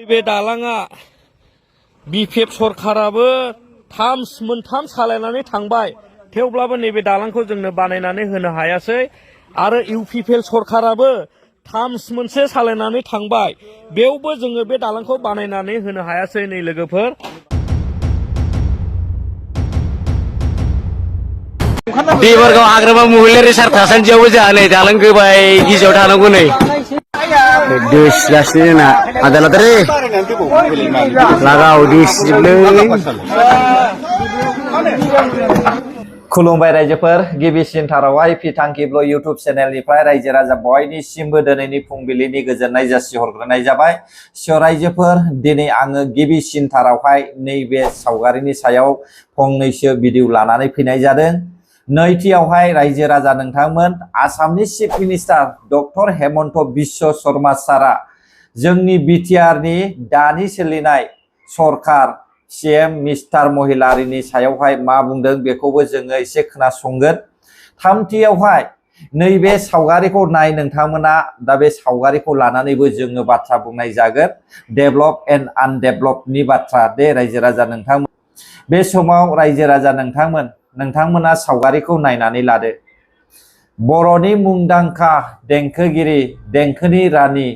बे दालाङा बिपिएफ सरखाराबो मोनथाम सालायनानै थांबाय थेवब्लाबो नैबे दालांखौ जोंनो बानायनानै होनो हायासै आरो इउपिपिएल सरखाराबो मोनसे सालायनानै थांबाय बेयावबो जोङो बे दालांखौ बानायनानै होनो हायासै नै लोगोफोर बेबारगाव हाग्रामा महिलारि सार थासान्दियावबो जोंहा नै दालां गोबाय गिजियाव थानांगौ नै दोसिगासिनो जोंना आदालतारि लागाव दिसिजोबलै खुलुमबाय रायजोफोर गिबिसिन थारावहाय फिथांखिब्ल इउटुब चेनेलनिफ्राय रायजो राजा बयनिसिमबो दिनैनि फुंबिलिनि गोजोननाय जासिहरग्रोनाय जाबाय सियर रायजोफोर दिनै आङो गिबिसिन थारावहाय नैबे सावगारिनि सायाव फंनैसो भिडिअ लानानै फैनाय जादों नैथियावहाय रायजो राजा नोंथांमोन आसामनि chief minister doctor Hemant Biswa Sharma सारा जोंनि बिटिआरनि दानि सोलिनाय सरकार सीएम मिस्टार महिलारिनि सायावहाय मा बुंदों बेखौबो जोङो एसे खोनासंगोन थामथियावहाय नैबे सावगारिखौ नाय नोंथांमोना दा बे सावगारिखौ लानानैबो जोङो बाथ्रा बुंनाय जागोन डेभलप एन्ड आनडेभलपनि बाथ्रा दे रायजो राजा नोंथांमोन बे समाव रायजो राजा नोंथांमोना सावगारिखौ नायनानै लादो बर'नि मुंदांखा देंखोगिरि देंखोनि रानि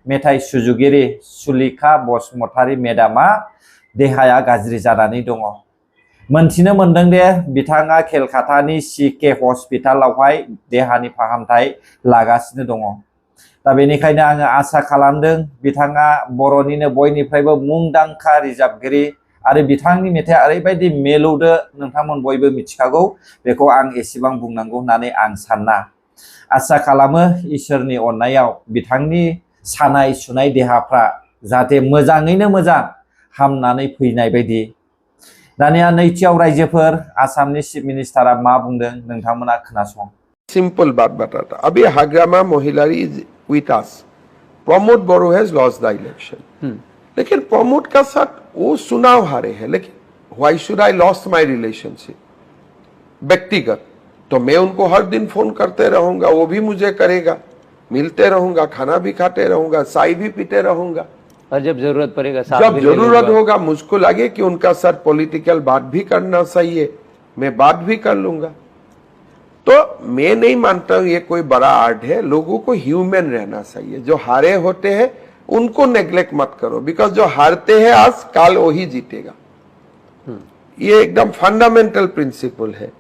मेथाइ सुजुगिरि सुलेखा बसुमतारी मेदामा देहाया गाज्रि जानानै दङ मोनथिनो मोनदों दे बिथाङा केलकातानि सीके हस्पिटालावहाय देहानि फाहामथाय लागासिनो दङ दा बेनिखायनो आङो आसा खालामदों बिथाङा बर'निनो बयनिफ्रायबो मुंदांखा रोजाबगिरि आरो बिथांनि मेथाइआ ओरैबायदि मेलौदो नोंथांमोन बयबो मिथिखागौ बेखौ आं एसेबां बुंनांगौ होननानै आं साना आसा खालामो इसोरनि अननायाव बिथांनि सानाय सुनाय देहाफ्रा जाहाथे मोजाङैनो मोजां हामनानै फैनाय बायदि दानिया नैथियाव रायजोफोर आसामनि चीफ मिनिस्टारा मा बुंदों नोंथांमोना खोनासं सिंपल बात बताता अभी हाग्रामा महिलारी is with us Pramod Boro has lost the election लेकिन प्रमोद का साथ वो चुनाव हारे हैं लेकिन why should I lost my relationship व्यक्तिगत तो मैं उनको हर दिन फोन करते रहूंगा वो भी मुझे करेगा मिलते रहूंगा खाना भी खाते रहूंगा चाय भी पीते रहूंगा और जब जरूरत पड़ेगा जब जरूरत होगा मुझको लगे कि उनका साथ पॉलिटिकल बात भी करना सही है मैं बात भी कर लूंगा तो मैं नहीं मानता हूं ये कोई बड़ा आर्ट है लोगों को ह्यूमन रहना चाहिए जो हारे होते हैं उनको नेग्लेक्ट मत करो बिकॉज जो हारते हैं आज काल वही जीतेगा ये एकदम फंडामेंटल प्रिंसिपल है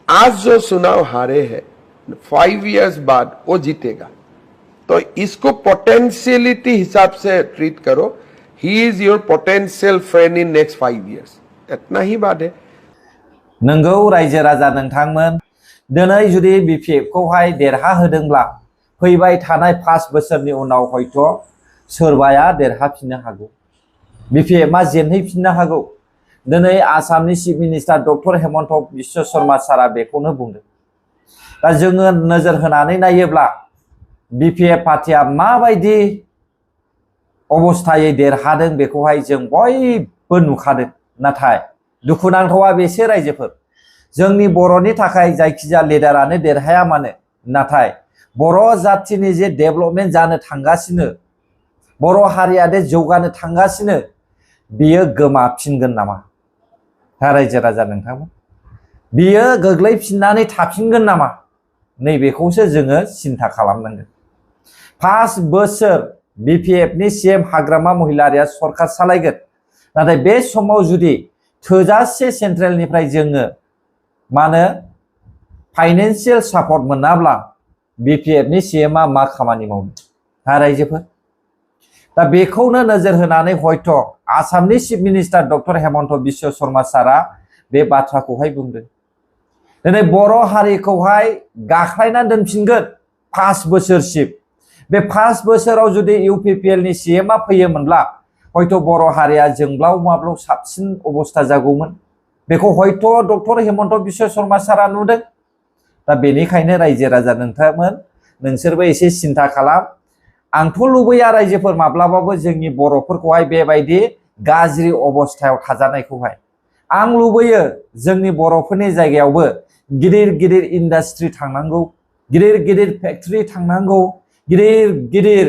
आज जो चुनाव हारे हैं 5 इयर्स बाद वो जीतेगा तो इसको पोटेंशियलिटी हिसाब से ट्रीट करो he is your potential friend in next 5 years इतना ही बात है नंगौ रायजो राजा नोंथांमोन दिनै जुदि बिपिएफखौहाय देरहाहोदोंब्ला फैबाय थानाय 5 बोसोरनि उनाव हयथ' सोरबाया देरहाफिननो हागौ बिपिएफआ जेनहैफिननो हागौ दिनै आसामनि chief minister doctor Hemant Biswa Sharma सारा बेखौनो बुंदों दा जोङो नोजोर होनानै नायोब्ला बिपिएफ पार्टिया माबायदि अबस्थायै देरहादों बेखौहाय जों बयबो नुखादों नाथाय दुखुनांथावा बेसो रायजोफोर जोंनि बर'नि थाखाय जायखिजाया लिडारानो देरहाया मानो नाथाय बर' जाथिनि जे डेभलपमेन्ट जानो थांगासिनो बर' हारिया दे जौगानो थांगासिनो बियो गोमाफिनगोन नामा रायजो राजा नोंथांमोन बियो गोग्लैफिननानै थाफिनगोन नामा नैबेखौसो जोङो सिन्था खालामनांगोन 5 बोसोर बिपिएफनि सीएम हाग्रामा महिलारिया सरकार सालायगोन नाथाय बे समाव जुदि थोजासे सेन्ट्रेलनिफ्राय जोङो मानो फाइनान्सियेल सापर्ट मोनाब्ला बिपिएफनि सीएमआ मा खामानि मावनो रायजोफोर दा बेखौनो नोजोर होनानै हयथ' आसामनि chief minister doctor Hemant Biswa Sharma सारा बे बाथ्राखौहाय बुंदों दिनै बर' हारिखौहाय गाख्लायना दोनफिनगोन 5 बोसोरसिम बे 5 बोसोराव जुदि इउपिपिएलनि सीएमआ फैयोमोनब्ला हयथ' बर' हारिया जोंब्लाव माब्लाव साबसिन अबस्था जागौमोन बेखौ हयथ' डक्टर हेमन्त बिश्व शर्मा सारा नुदों दा बेनिखायनो रायजो राजा नोंथांमोन नोंसोरबो एसे सिन्था खालाम आंथ' लुबैया रायजोफोर माब्लाबाबो जोंनि बर'फोरखौहाय बेबायदि गाज्रि अबस्थायाव थाजानायखौहाय आं लुबैयो जोंनि बर'फोरनि जायगायावबो गिदिर गिदिर इन्डास्ट्रि थांनांगौ गिदिर गिदिर फैक्ट्रि थांनांगौ गिदिर गिदिर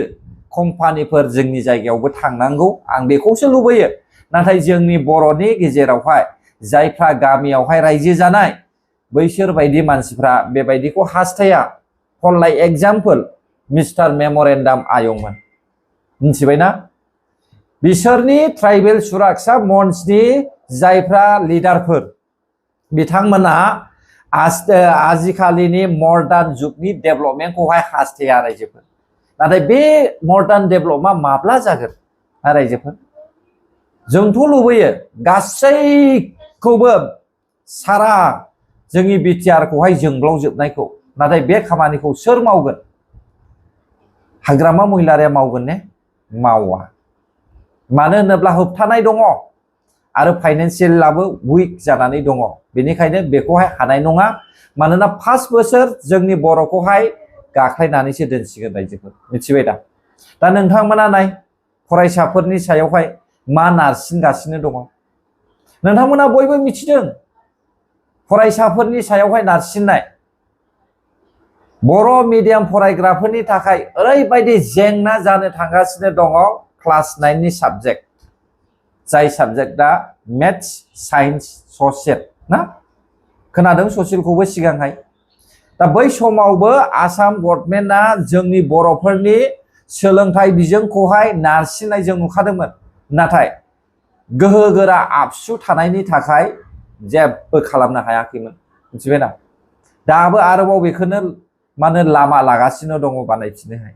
कम्पानिफोर जोंनि जायगायावबो थांनांगौ आं बेखौसो लुबैयो नाथाय जोंनि बर'नि गेजेरावहाय जायफ्रा गामियावहाय रायजो जानाय बैसोर बायदि मानसिफ्रा बेबायदिखौ हास्थाया फर लाइक एग्जाम्पल मिस्टार मेम'रेन्डाम आयंमोन मिथिबायना बिसोरनि ट्राइबेल सुरक्षा मंचनि जायफ्रा लिडारफोर बिथांमोना आजिखालिनि मर्डान जुगनि डेभेलपमेन्टखौहाय हास्थाया रायजोफोर नाथाय बे मर्डान डेभेलपआ माब्ला जागोन रायजोफोर जोंथ' लुबैयो गासैखौबो सारा जोंनि बिटिआरखौहाय जोंब्लावजोबनायखौ नाथाय बे खामानिखौ सोर मावगोन हाग्रामा महिलारिया मावगोन ने मावा मानो होनोब्ला होबथानाय दङ आरो फाइनान्सियेलाबो उइक जानानै दङ बेनिखायनो बेखौहाय हानाय नङा मानोना 5 बोसोर जोंनि बर'खौहाय गाख्लायनानैसो दोनसिगोन रायजोफोर मिथिबाय दा नोंथांमोना नाय फरायसाफोरनि सायावहाय मा नारसिनगासिनो दङ नोंथांमोना बयबो मिथिदों फरायसाफोरनि सायावहाय नारसिननाय बर' मिडियाम फरायग्राफोरनि थाखाय ओरैबायदि जेंना जानो थांगासिनो दङ क्लास 9 नि साबजेक्ट जाय साबजेक्टआ मेथ्स साइन्स ससियेल ना खोनादों ससियेलखौबो सिगांहाय दा बै समावबो आसाम गभर्नमेन्टआ जोंनि बर'फोरनि सोलोंथाइ बिजोंखौहाय नारसिननाय जों नुखादोंमोन नाथाय गोहो गोरा आबसु थानायनि थाखाय जेबो खालामनो हायाखैमोन मिथिबायना दाबो आरोबाव बेखौनो माने लामा लागासिनो दङ बानायफिननोहाय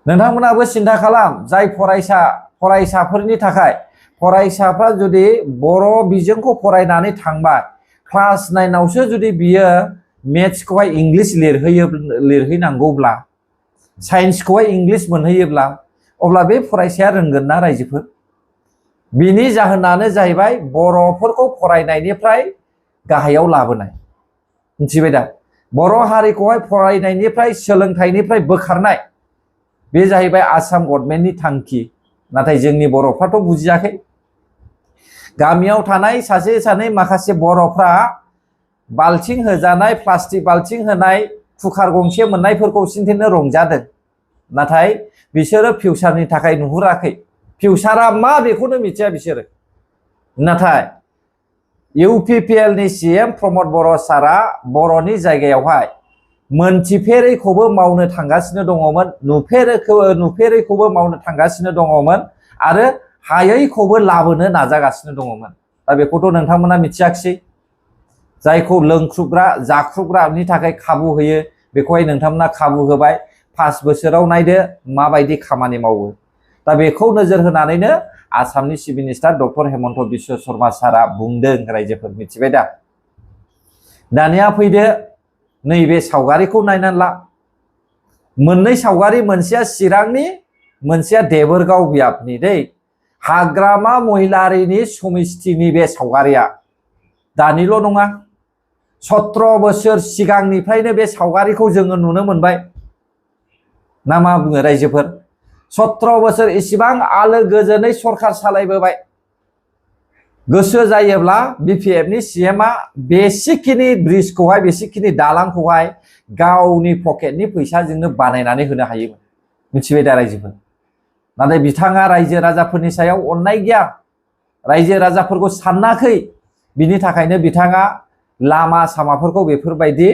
नोंथांमोनाबो सिन्था खालाम जाय फरायसाफोरनि थाखाय फरायसाफ्रा जुदि बर' बिजोंखौ फरायनानै थांबाय क्लास 9 आवसो जुदि बियो मेथ्सखौहाय इंलिश लिरहैनांगौब्ला साइन्सखौहाय इंलिश मोनहैयोब्ला अब्ला बे फरायसाया रोंगोन ना रायजोफोर बिनि जाहोनानो जाहैबाय बर'फोरखौ फरायनायनिफ्राय गाहायाव लाबोनाय मिथिबाय दा बर' हारिखौहाय फरायनायनिफ्राय सोलोंथाइनिफ्राय बोखारनाय बे जाहैबाय आसाम गभर्नमेन्टनि थांखि नाथाय जोंनि बर'फ्राथ' बुजियाखै गामियाव थानाय सासे सानै माखासे बर'फ्रा बाल्थिं होजानाय प्लास्टिक बाल्थिं होनाय कुकार गंसे मोननायफोरखौ सिन्थेनो रंजादों नाथाय बिसोरो फिउचारनि थाखाय नुहुराखै फिउचारा मा बेखौनो मिथिया बिसोरो नाथाय UPPL नि CM प्रमद बर' सारा बर'नि जायगायावहाय मोनथिफेरैखौबो मावनो थांगासिनो दङमोन नुफेरैखौबो मावनो थांगासिनो दङमोन आरो हायैखौबो लाबोनो नाजागासिनो दङमोन दा बेखौथ' नोंथांमोना मिथियाखिसै जायखौ लोंख्रुबग्रा जाख्रुबग्रानि थाखाय खाबु होयो बेखौहाय नोंथांमोना खाबु होबाय 5 बोसोराव नायदो माबायदि खामानि मावो दा बेखौ नोजोर होनानैनो आसामनि chief minister doctor Hemant Biswa Sharma सारा बुंदों रायजोफोर मिथिबाय दा दानिया फैदो नैबे सावगारिखौ नायनानै ला मोननै सावगारि मोनसेया चिरांनि मोनसेया देबोरगाव बियाबनि दै हाग्रामा महिलारिनि समिस्थिनि बे सावगारिया दानिल' नङा 17 बोसोर सिगांनिफ्रायनो बे सावगारिखौ जोङो नुनो मोनबाय ना मा बुङो रायजोफोर 17 बोसोर इसिबां आलो गोजोनै सरखार सालायबोबाय गोसो जायोब्ला BPFनि CMआ बेसिखिनि ब्रिजखौहाय बेसिखिनि दालांखौहाय गावनि पकेटनि फैसाजोंनो बानायनानै होनो हायोमोन मिथिबाय दा रायजोफोर नाथाय बिथाङा रायजो राजाफोरनि सायाव अननाय गैया रायजो राजाफोरखौ सानाखै बिनि थाखायनो बिथाङा लामा सामाफोरखौ बेफोरबायदि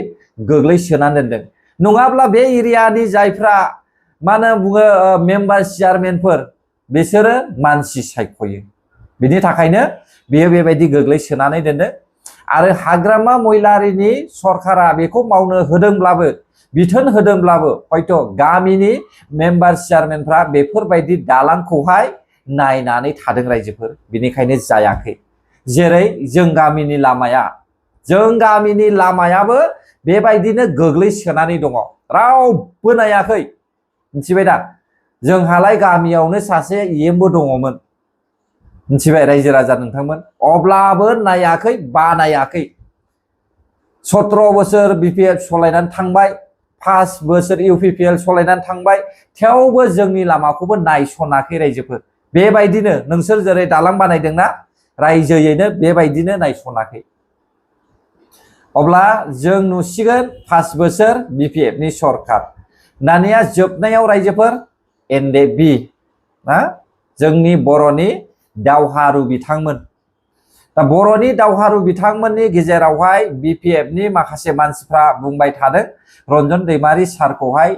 गोग्लैसोनानै दोनदों नङाब्ला बे एरियानि जायफ्रा मा होनो बुङो मेम्बार चेयारमेनफोर बिसोरो मानसि सायख'यो बिनि थाखायनो बियो बेबायदि गोग्लैसोनानै दोनदों आरो हाग्रामा महिलारिनि सरकारा बेखौ मावनो होदोंब्लाबो बिथोन होदोंब्लाबो हयथ' गामिनि मेम्बार चेयारमेनफ्रा बेफोरबायदि दालांखौहाय नायनानै थादों रायजोफोर बिनिखायनो जायाखै जेरै जों गामिनि लामायाबो बेबायदिनो गोग्लैसोनानै दङ रावबो नायाखै मिथिबाय दा जोंहालाय गामियावनो सासे EMबो दङमोन मिथिबाय रायजो राजा नोंथांमोन अब्लाबो नायाखै बानायाखै 17 बोसोर BPF सलायनानै थांबाय 5 बोसोर UPPL सलायनानै थांबाय थेवबो जोंनि लामाखौबो नायसनाखै रायजोफोर बेबायदिनो नोंसोर जेरै दालां बानायदोंना रायजोयैनो बेबायदिनो नायसनाखै अब्ला जों नुसिगोन 5 बोसोर BPFनि सरकार दानिया जोबनायाव रायजोफोर एनडेबि ना जोंनि बर'नि दावहारु बिथांमोन दा बर'नि दावहारु बिथांमोननि गेजेरावहाय बिपिएफनि माखासे मानसिफ्रा बुंबाय थादों रन्जन दैमारि सारखौहाय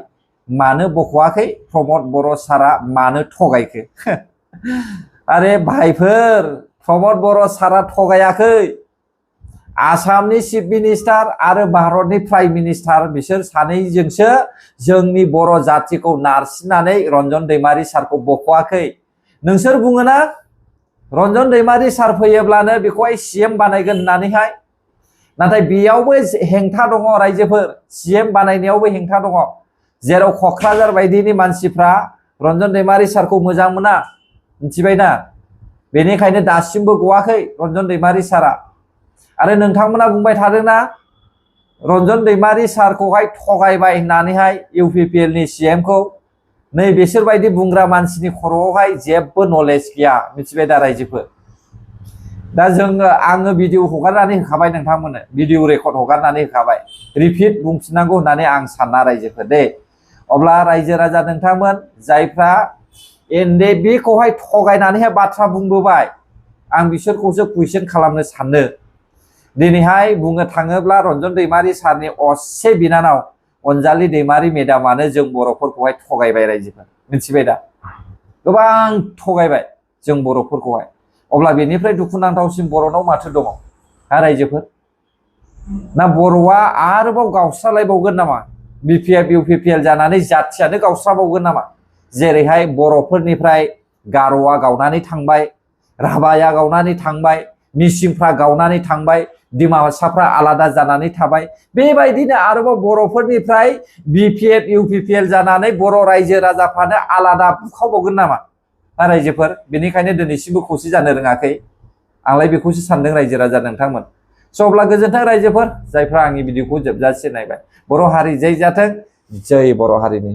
मानो बख'वाखै प्रमद बर' सारा मानो थगायखो आरे भाइफोर प्रमद बर' सारा थगायाखै आसामनि चिफ मिनिस्टार आरो भारतनि प्राइम मिनिस्टार बिसोर सानैजोंसो जोंनि बर' जातिखौ नारसिननानै रन्जन दैमारि सारखौ बख'वाखै नोंसोर बुङोना रन्जन दैमारि सार फैयोब्लानो बेखौहाय सीएम बानायगोन होननानैहाय नाथाय बेयावबो हेंथा दङ रायजोफोर सीएम बानायनायावबो हेंथा दङ जेराव क'क्राझार बायदिनि मानसिफ्रा रन्जन दैमारि सारखौ मोजां मोना मिथिबायना बेनिखायनो दासिमबो गवाखै रन्जन दैमारि सारा आरो नोंथांमोना बुंबाय थादोंना रन्जन दैमारि सारखौहाय थगायबाय होननानैहाय इउपिपिएल नि सीएम खौ नै बिसोरबायदि बुंग्रा मानसिनि खर'आवहाय जेबो नलेज गैया मिथिबाय दा रायजोफोर दा आङो भिडिअ हगारनानै होखाबाय नोंथांमोननो भिडिअ रेकर्ड हगारनानै होखाबाय रिपिट बुंफिननांगौ होननानै आं साना रायजोफोर दे अब्ला रायजो राजा नोंथांमोन जायफ्रा एनडेबिखौहाय थगायनानैहाय बाथ्रा बुंबोबाय आं बिसोरखौसो कुइसन खालामनो सानो दिनैहाय बुंनो थाङोब्ला रन्जन दैमारि सारनि असे बिनानाव अनजालि दैमारि मेदामानो जों बर'फोरखौहाय थगायबाय रायजोफोर मिथिबाय दा गोबां थगायबाय जों बर'फोरखौहाय अब्ला बेनिफ्राय दुखुनांथावसिन बर'नाव माथो दङ हा रायजोफोर ना बर'आ आरोबाव गावस्रालायबावगोन नामा बिपिएफ इउपिपिएल जानानै जाथियानो गावस्राबावगोन नामा जेरैहाय बर'फोरनिफ्राय गार'आ गावनानै थांबाय राभाया गावनानै थांबाय मिसिंफ्रा गावनानै थांबाय डिमासाफ्रा आलादा जानानै थाबाय बेबायदिनो आरोबाव बर'फोरनिफ्राय बिपिएफ इउपिपिएल जानानै बर' रायजो राजाफ्रानो आलादा बुखावबावगोन नामा रायजोफोर बेनिखायनो दिनैसिमबो खौसे जानो रोङाखै आंलाय बेखौसो सानदों रायजो राजा नोंथांमोन स' अब्ला गोजोन्थों रायजोफोर जायफ्रा आंनि भिडिअखौ जोबजासे नायबाय बर' हारि जै जाथों जै बर' हारिनि